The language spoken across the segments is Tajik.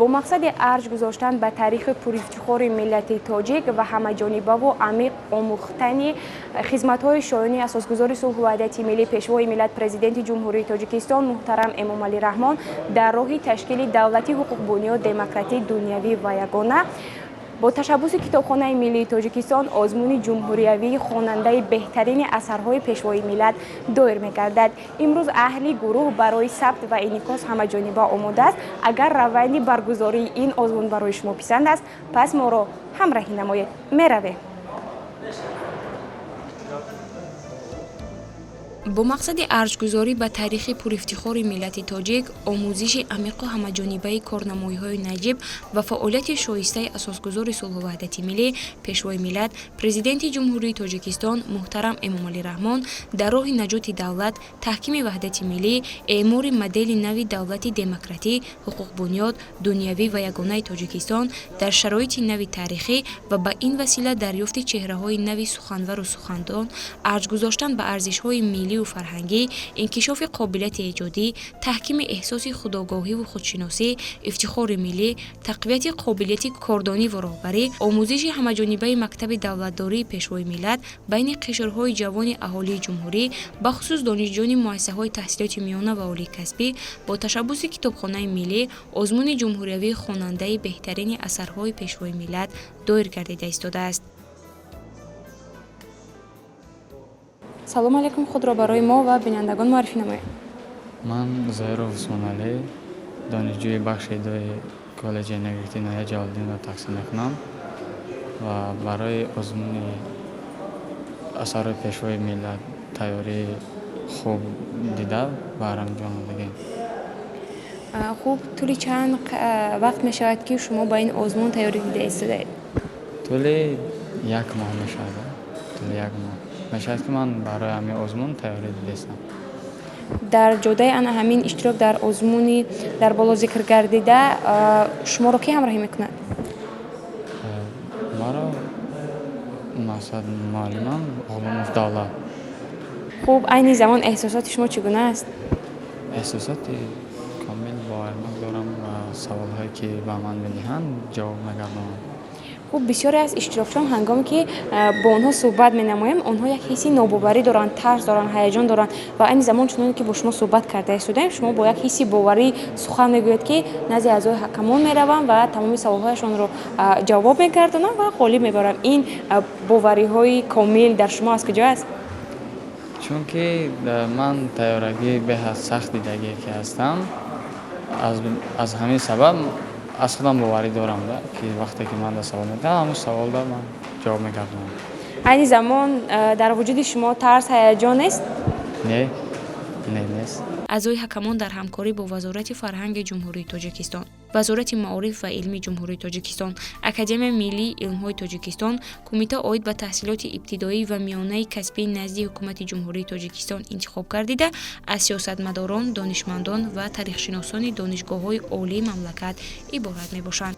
Бо мақсади арҷ гузоштан ба таърихи пурифтихори миллати тоҷик ва ҳамаҷонибаву амиқ омӯхтани хизматҳои шоёни асосгузори сулҳу ваҳдати миллӣ, Пешвои миллат, Президенти Ҷумҳурии Тоҷикистон муҳтарам Эмомалӣ Раҳмон дар роҳи ташкили давлати ҳуқуқбунёд, демократӣ, дунявӣ ва ягона, бо ташаббуси Китобхонаи миллии Тоҷикистон озмуни ҷумҳуриявии хонандаи беҳтарини асарҳои Пешвои миллат доир мегардад. Имрӯз аҳли гурӯҳ барои сабт ва инъикос ҳамаҷониба омода аст. Агар раванди баргузории ин озмун барои шумо писанд аст, пас моро ҳамраҳӣ намоед. Меравем. Бо мақсади арҷгузорӣ ба таърихи пурифтихори миллати тоҷик, омӯзиши амиқу ҳамаҷонибаи корнамоиҳои наҷиб ва фаъолияти шоистаи асосгузори сулҳу ваҳдати миллӣ, Пешвои миллат, Президенти Ҷумҳурии Тоҷикистон муҳтарам Эмомалӣ Раҳмон дар роҳи наҷоти давлат, таҳкими ваҳдати миллӣ, эъмори модели нави давлати демократӣ, ҳуқуқбунёд, дунявӣ ва ягонаи Тоҷикистон дар шароити нави таърихӣ ва ба ин васила дарёфти чеҳраҳои нави суханвару сухандон, арҷ гузоштан ба арзишҳои миллию фарҳангӣ, инкишофи қобилияти эҷодӣ, таҳкими эҳсоси худогоҳиву худшиносӣ, ифтихори миллӣ, тақвияти қобилияти кордониву роҳбарӣ, омӯзиши ҳамаҷонибаи мактаби давлатдории Пешвои миллат байни қишрҳои ҷавони аҳолии ҷумҳурӣ, бахусус донишҷӯёни муассисаҳои таҳсилоти миёна ва олии касбӣ, бо ташаббуси Китобхонаи миллӣ озмуни ҷумҳуриявии хонандаи беҳтарини асарҳои Пешвои миллат доир гардида истодааст. Салому алайкум, худро барои мо ва бинандагон муаррифӣ намоед. Ман Зоиров Усмоналӣ, донишҷӯи бахши дуи коллеҷи энергетикии ноҳияи Ҷалолиддинро таҳсил мекунам ва барои озмуни асарҳои Пешвои миллат тайёрии хуб дида ба анҷом омадагем. Хуб, тӯли чанд вақт мешавад, ки шумо ба ин озмун тайёрӣ дида истодаед? Тӯли як моҳ мешавад, тӯли як моҳ мешавад, ки ман барои ҳамин озмун тайёрӣ дидаистам. Дар ҷодаи ана ҳамин иштирок дар озмуни дар боло зикр гардида шуморо кӣ ҳамроҳӣ мекунад? Маро мақсад муаллимам Ғуломов Давлат. Хуб, айни замон эҳсосоти шумо чӣ гуна аст? Эҳсосоти комил боваринок дорам ва саволҳое, ки ба ман медиҳанд, ҷавоб мегардонам. Хуб, бисёре аз иштирокчиён, ҳангоме ки бо онҳо суҳбат менамоем, онҳо як ҳисси нобоварӣ доранд, тарс доранд, ҳаяҷон доранд ва айни замон, чуноне ки бо шумо суҳбат карда истодаем, шумо бо як ҳисси боварӣ сухан мегӯед, ки назди аъзои ҳакамон меравам ва тамоми саволҳояшонро ҷавоб мегардонам ва ғолиб мебарам. Ин бовариҳои комил дар шумо аз куҷо аст? Чунки ман тайёрагии беҳад сахт дидагие ки ҳастам, аз ҳамин сабаб аз худам боварӣ дорам, ки вақте ки ман да савол медиҳам, ҳамун саволда ман ҷавоб мегардонам. Айни замон дар вуҷуди шумо тарс, ҳаяҷон нест? Не, не, нест. Аъзои ҳакамон дар ҳамкорӣ бо Вазорати фарҳанги Ҷумҳурии Тоҷикистон, Вазорати маориф ва илми Ҷумҳурии Тоҷикистон, Академияи миллии илмҳои Тоҷикистон, Кумита оид ба таҳсилоти ибтидоӣ ва миёнаи касбӣ назди Ҳукумати Ҷумҳурии Тоҷикистон интихоб гардида, аз сиёсатмадорон, донишмандон ва таърихшиносони донишгоҳҳои олии мамлакат иборат мебошанд.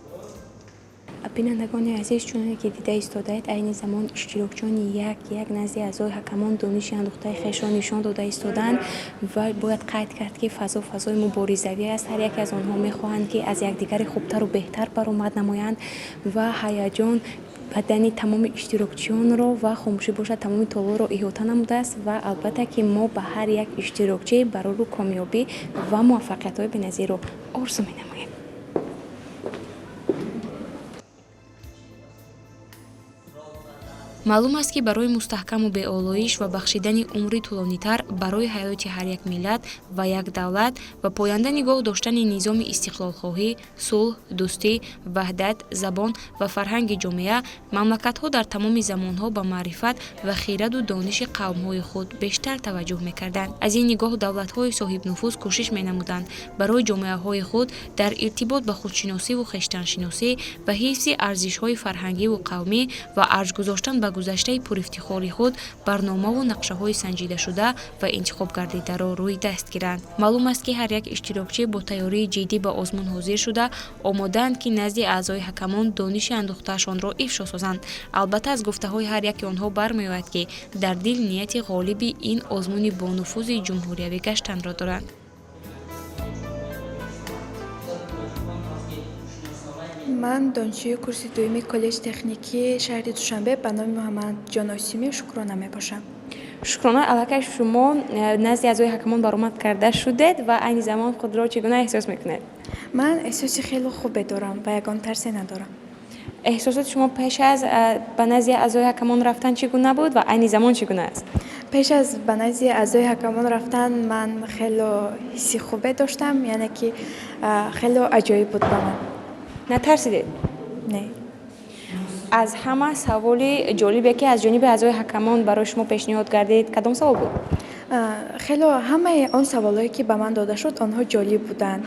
Бинандагони азиз, чуноне ки дида истодаед, айни замон иштирокчиёни як як назди аъзои ҳакамон дониши андӯхтаи хешро нишон дода истодаанд ва бояд қайд кард, ки фазо фазои муборизавӣ аст. Ҳар яке аз онҳо мехоҳанд, ки аз якдигари хубтару беҳтар баромад намоянд ва ҳаяҷон бадани тамоми иштирокчиёнро ва хомӯшӣ бошад тамоми толорро иҳота намудааст. Ва албатта, ки мо ба ҳар як иштирокчӣ барору комёбӣ ва муваффақиятҳои беназирро орзу менамоем. Маълум аст, ки барои мустаҳкаму беолоиш ва бахшидани умри тӯлонитар барои ҳаёти ҳар як миллат ва як давлат ва поянда нигоҳ доштани низоми истиқлолхоҳӣ, сулҳ, дӯстӣ, ваҳдат, забон ва фарҳанги ҷомеа, мамлакатҳо дар тамоми замонҳо ба маърифат ва хираду дониши қавмҳои худ бештар таваҷҷӯҳ мекарданд. Аз ин нигоҳ давлатҳои соҳибнуфуз кӯшиш менамуданд барои ҷомеаҳои худ дар иртибот ба худшиносиву хештаншиносӣ ва ҳифзи арзишҳои фарҳангиву қавмӣ ва арҷ гузоштан ба гузаштаи пурифтихори худ барномаву нақшаҳои санҷидашуда ва интихобгардидаро рӯи даст гиранд. Маълум аст, ки ҳар як иштирокчӣ бо тайёрии ҷиддӣ ба озмун ҳозир шуда, омодаанд, ки назди аъзои ҳакамон дониши андӯхтаашонро ифшо созанд. Албатта, аз гуфтаҳои ҳар яки онҳо бармеояд, ки дар дил нияти ғолиби ин озмуни бонуфузи ҷумҳуриявӣ гаштанро доранд. Ман донишҷӯи курси дуюми коллеҷи техникии шаҳри Душанбе ба номи Муҳаммадҷон Осимӣ Шукрона мебошам. Шукрона, аллакай шумо назди аъзои ҳакамон баромад карда шудед ва айни замон худро чӣ гуна эҳсос мекунед? Ман эҳсоси хеле хубе дорам ва ягон тарсе надорам. Эҳсосоти шумо пеш аз ба назди аъзои ҳакамон рафтан чӣ гуна буд ва айни замон чӣ гуна аст? Пеш аз ба назди аъзои ҳакамон рафтан ман хело ҳисси хубе доштам, яъне ки хело аҷоиб буд ба ман. Натарсидед? Не. Аз ҳама саволи ҷолибе, ки аз ҷониби аъзои ҳакамон барои шумо пешниҳод гардид, кадом савол буд? Хело ҳамаи он саволҳое, ки ба ман дода шуд, онҳо ҷолиб буданд.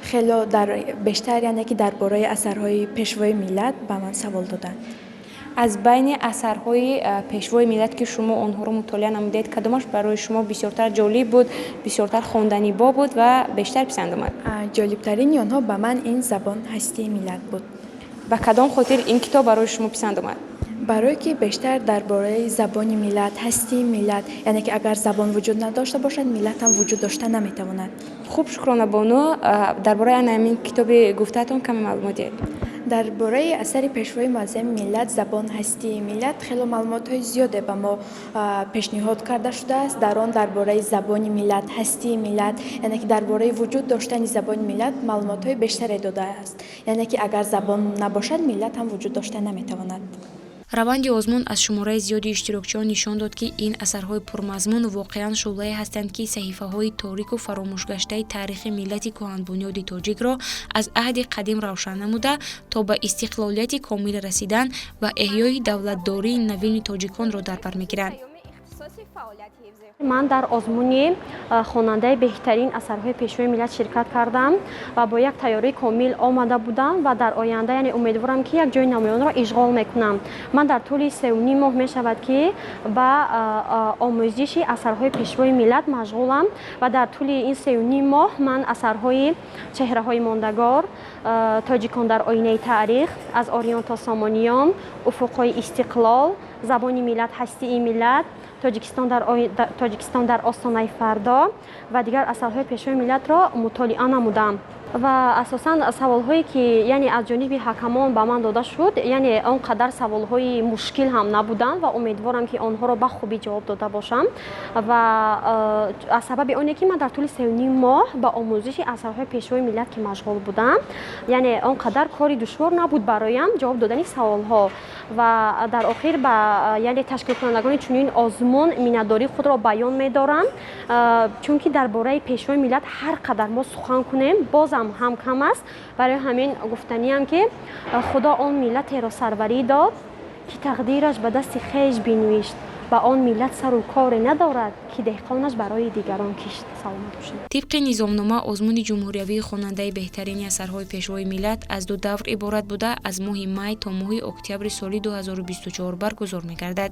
Хело дар бештар, яъне ки дар бораи асарҳои Пешвои миллат ба ман савол доданд. Аз байни асарҳои Пешвои миллат, ки шумо онҳоро мутолиа намудед, кадомаш барои шумо бисёртар ҷолиб буд, бисёртар хонданибоб буд ва бештар писанд омад? Ҷолибтарини онҳо ба ман ин «Забон ҳастии миллат» буд. Ба кадом хотир ин китоб барои шумо писанд омад? Барое ки бештар дар бораи забони миллат, ҳастии миллат, яъне ки агар забон вуҷуд надошта бошад, миллат ҳам вуҷуд дошта наметавонад. Хуб, Шукрона бону, дар бораи ана ҳамин китоби гуфтаатон каме маълумот диҳед. Дар бораи асари Пешвои муаззами миллат «Забон ҳастии миллат» хело маълумотҳои зиёде ба мо пешниҳод карда шудааст. Дар он дар бораи забони миллат, ҳастии миллат, яъне ки дар бораи вуҷуд доштани забони миллат маълумотҳои бештаре додааст, яъне ки агар забон набошад, миллат ҳам вуҷуд дошта наметавонад. Раванди озмун аз шумораи зиёди иштирокчиён нишон дод, ки ин асарҳои пурмазмун воқеан шӯълае ҳастанд, ки саҳифаҳои торику фаромӯшгаштаи таърихи миллати кӯҳанбунёди тоҷикро аз аҳди қадим равшан намуда, то ба истиқлолияти комил расидан ва эҳёи давлатдории навини тоҷиконро дар бар мегиранд. Ман дар озмуни хонандаи беҳтарин асарҳои Пешвои миллат ширкат кардам ва бо як тайёрии комил омада будам ва дар оянда, яъне, умедворам, ки як ҷои намоёнро ишғол мекунам. Ман дар тӯли 3,5 моҳ мешавад, ки ба омӯзиши асарҳои Пешвои миллат машғулам ва дар тӯли ин 3,5 моҳ ман асарҳои «Чеҳраҳои мондагор», «Тоҷикон дар оинаи таърих», «Аз ориён то сомониён», «Уфуқҳои истиқлол», «Забони миллат ҳастии миллат», «Тоҷикистон дар остонаи фардо» ва дигар асарҳои Пешвои миллатро мутолиа намудам. Ва асосан саволҳое, ки, яъне, аз ҷониби ҳакамон ба ман дода шуд, яъне он қадар саволҳои мушкил ҳам набуданд ва умедворам, ки онҳоро ба хубӣ ҷавоб дода бошам. Ва аз сабаби оне, ки ман дар тӯли 3,5 моҳ ба омӯзиши асарҳои Пешвои миллат ки машғул будам, яъне он қадар кори душвор набуд бароям ҷавоб додани саволҳо. Ва дар охир ба, яъне, ташкилкунандагони чунин озмун миннатдории худро баён медорам, чунки дар бораи Пешвои миллат ҳар қадар мо сухан кунем, бозам ҳам кам аст. Барои ҳамин гуфтаниам, ки Худо он миллатеро сарварӣ дод, ки тақдираш ба дасти хеш бинавишт. Ба он миллат сару коре надорад, ки деҳқонаш барои дигарон кишт. Саломат бошед. Тибқи низомнома, озмуни ҷумҳуриявии хонандаи беҳтарини асарҳои Пешвои миллат аз ду давр иборат буда, аз моҳи май то моҳи октябри соли 2024 баргузор мегардад.